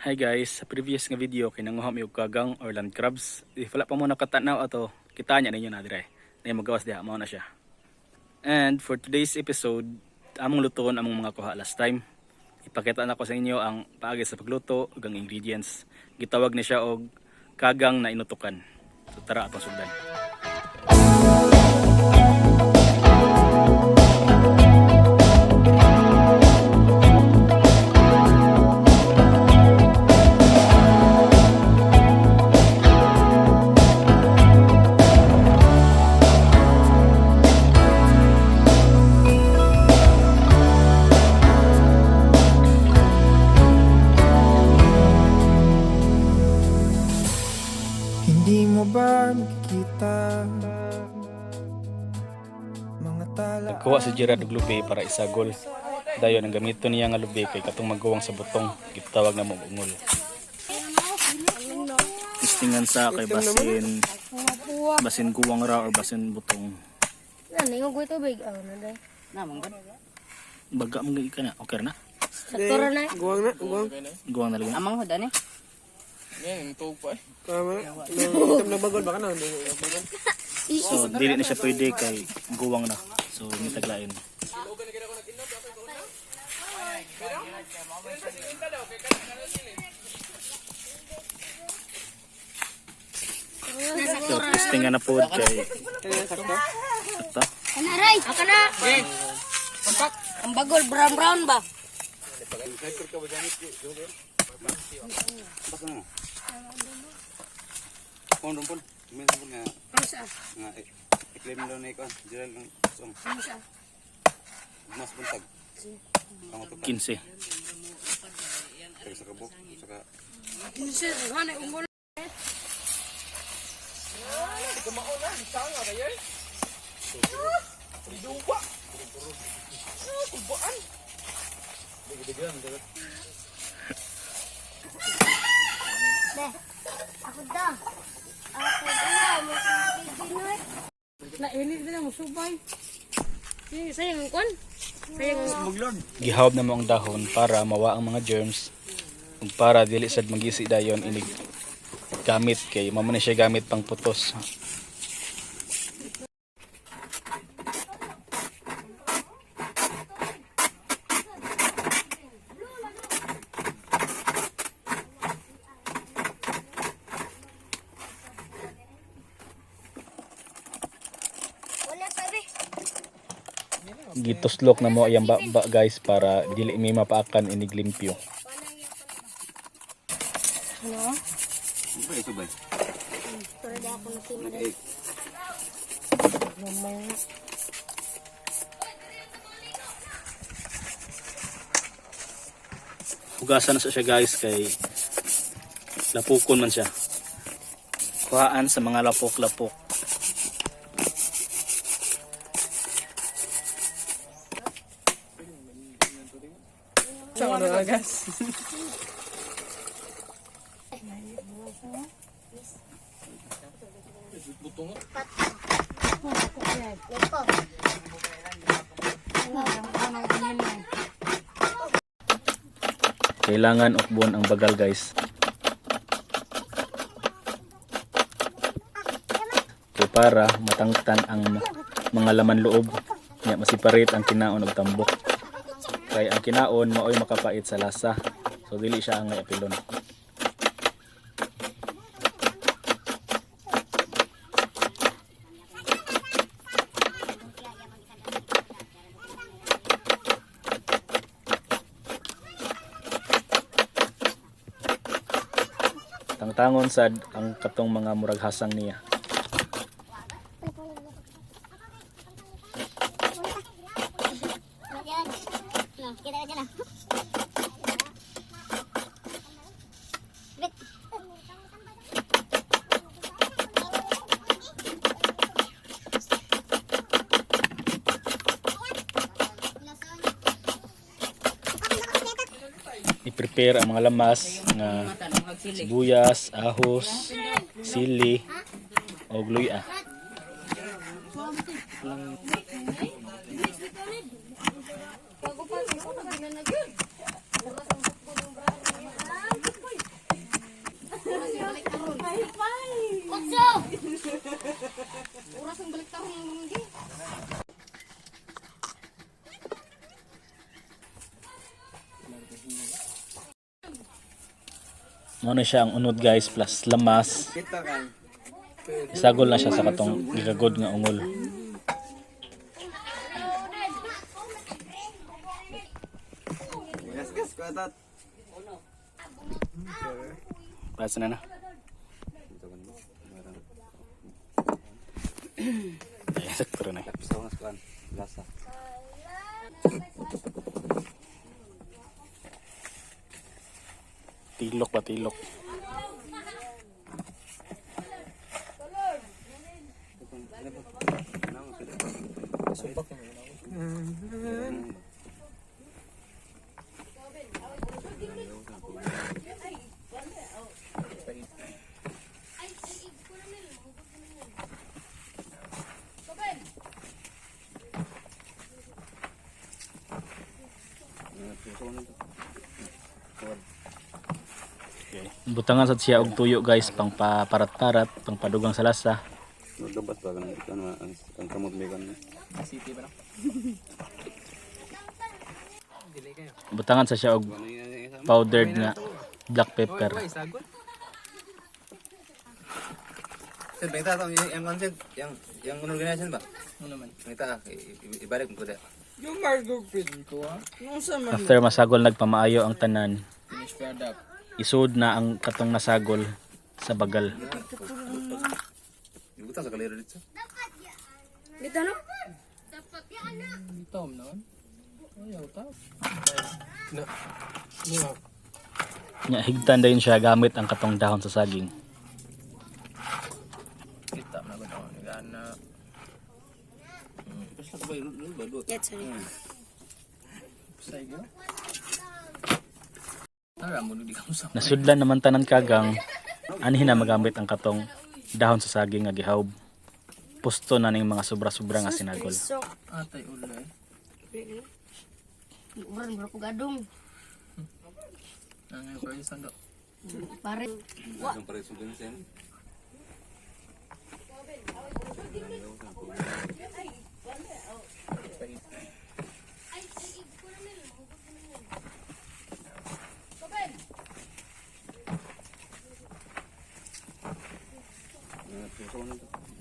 Hi guys, sa previous nga video kay nanguha mi og kagang or land crabs. If wala pa mo nakatanaw ato, kita niya ninyo na dire. Na magawas diha mao na siya. And for today's episode, among lutoon among mga kuha last time. Ipakita na ko sa inyo ang paagi sa pagluto ug ang ingredients. Gitawag ni siya og kagang na inutukan. So tara, atong sugdan. Hindi mo ba nakikita mga tala? Nagkuha si Gerard og lubi para isagol. Dayon ang gamiton niya nga lubi kay katong maguwang sa butong, gitawag na mo og ungol. Istingan sa kay basin basin guwang ra or basin butong. Ano yung ko tubig? Oh, na day. Baga mo ka na. Okay ra na. Sakto ra na. Guwang na, guwang. Guwang na lagi. Amang ho dani. Tama na. Itam na bagol, baka na. Bagol. So dili na siya pwede kay guwang na. So mitaglain. So testingan na po kay Sakto? sakto. Ana ray. Aka na. Ang bagol brown brown ba? Kung rumpon, minsan po nga Ano? nga i-claim daw na ikaw, Gerald ng song. Mas buntag. Ang utok 15. ka sa kabuk, saka Ako da. Ako da. Na ini din mo subay. Sayang ang kwan. Sayang ang Gihawb na mo ang dahon para mawa ang mga germs ug para dili sad magisi dayon inig gamit kay mao man na siya gamit pang putos. Wala sabi. Gituslok na mo ang ba guys para dili mi mapaakan inig limpyo. Ano? ba ito ba? Pero di ako nakima dai. Mamaya. Hugasan na sa siya guys kay lapukon man siya. Kuhaan sa mga lapok-lapok. Sa ano agas? Loko. Kailangan ukbon ang bagal guys. Kay para matangtang ang mga laman loob nya masiparate ang kinaon og tambok. Kay ang kinaon maoy makapait sa lasa. So dili siya angay apilon. Tangtangon sad ang katong mga murag hasang niya. Yan. Kita ka dyan ah. Bit. I-prepare ang mga lamas nga sibuyas, ahos, sili, o luya. Mao na siya ang unod, guys, plus lamas. Isagol na siya sa katong gikagod nga ungol. Gas gas ko atat. Pasa na na. Ay, sakto na eh. Sa unas kuan. Lasa. Tilok ba, tilok? Okay. Butangan sad siya og tuyo, guys, pang paparat-parat, pang padugang sa lasa. Nagdabat ba kanang kan ang kamot may kan. City ba na? Dili kayo. Butangan sa siya og powdered nga black pepper. Uy, sagol. Sir, bengta tong yung concept, yung organization ba? Ano naman? Bengta ibalik mo ko da. Yung Margo Pin ko ah. Nung sa man After masagol nagpamaayo ang tanan, finish product. Isod na ang katong nasagol sa bagal. Ibutang sa kalero dito. Dito no? Tom noon. Ayaw ta. Na. Niya. Nya higtan dayon siya gamit ang katong dahon sa saging. Kita na ba ako nagana. Yes, sorry. Say ko. Tara mo di ka mo sa. Nasudlan naman tanan kagang, anhi na magamit ang katong dahon sa saging nga gihawb. Pusto na ning mga sobra-sobra nga sinagol. So, Atay ulo eh. Uran bro ko gadong. Ang ko yung sando. Pare. Ang pare sundin sen.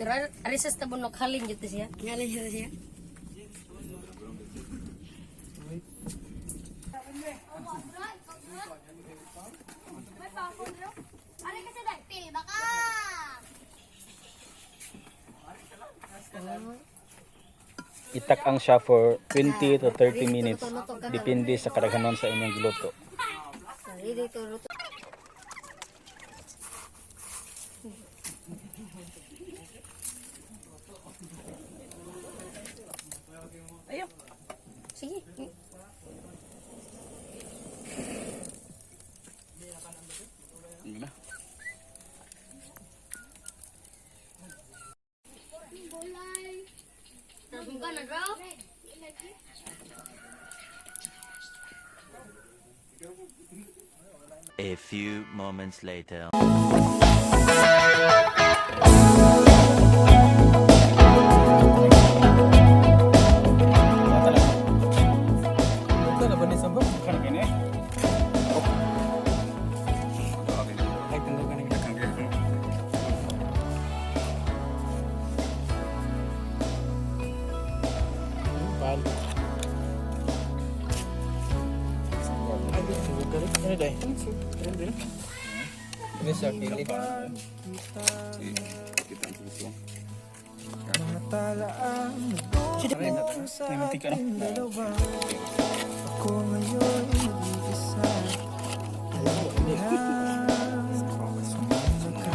Pero ari sa tabunok halin jud siya. Halin jud siya. Itak-ang siya for 20 to 30 minutes depende sa kadaghanon sa inyong giluto. Sorry, dito luto. Ayo. Sige. Tabung ka na raw. A few moments later. Ito na ba ni sabon? Ay tunggo ka nang. Bal. Ano dai? Ini siya kilit. Kita ang suso. May mantika na. Ako ngayon nag-iisa. Alam mo na, sumama ka.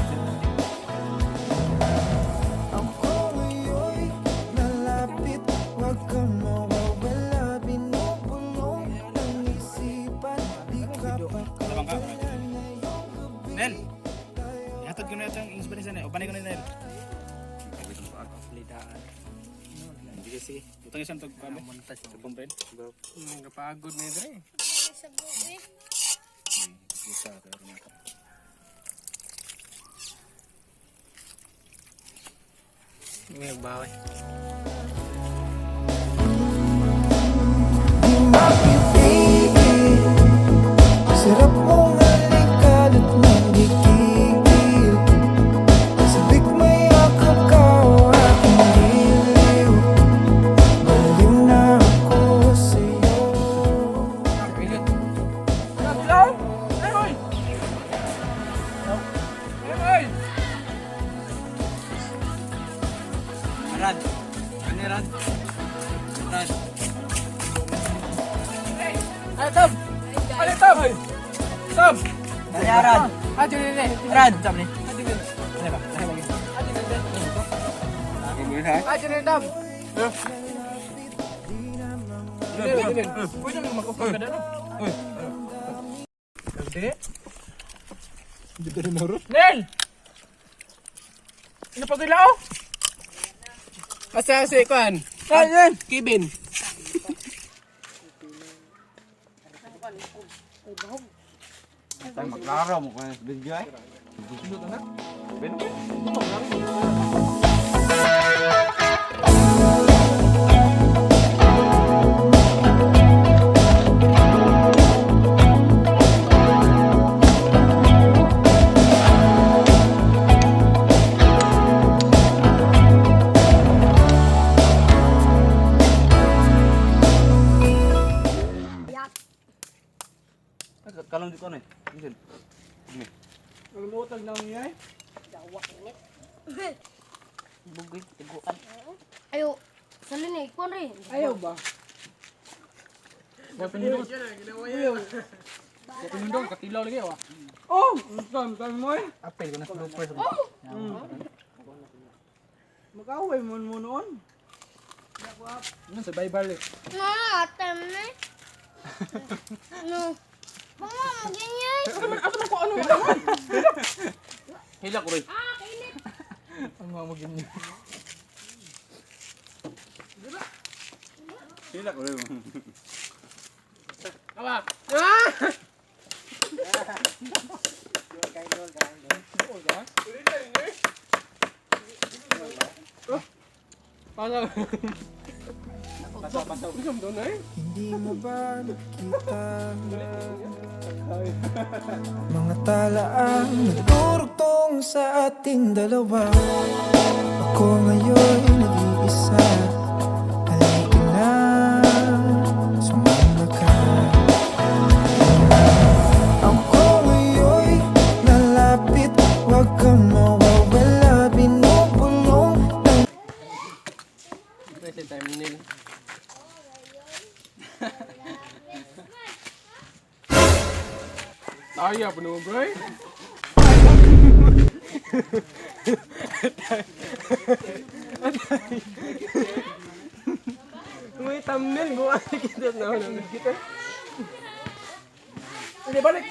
Ako ngayon'y nalapit. Huwag kang mawawala. Binubulong ng isipan. Di ka pakawalan ngayong gabi. Nel! Ihatod ko na itong English ba ni O panay ko na, Nel. Sige, sige. Butang isang tag pambe. Tagpampen. Nagpagod na dre. May baway. Di mapipigil. Sarap mong halikan at Stop! Arad. Ah, Julian. Arad. Stop ni. Ah, Julian, dam. Pwede mo mag-open ka na. Nel! Ano pa gilao? Asa si Kwan? Kwan, Kevin. Tayo maglaro mo kung video eh. Kalong di ko na eh. Bugoy, tiguan. Ayo, salin eh, kuan rin. Ayaw ba? Oh! Sam, mo eh. Apel ko na sa bloopers. Mag-away mo mo noon. Ano sa Bible eh. No, atam na. No. Mama, ganyan. Asa man ko ano? Hila ko rin. Ah, kainit. Ang mga mo ganyan. Sila ko rin. Awa. Ah! Paano? Paso, paso. Hindi mo ba nakita mga talaang nagdurugtong sa ating dalawa? Ako ngayon nag-iisa. Halika na, sumama ka. Ako ngayon'y lalapit. Huwag kang mawawala. Binubulong ng Ito yung thumbnail. Taya pa naman, bro. May thumbnail, gawa na kita na. Kita. Hindi, balik.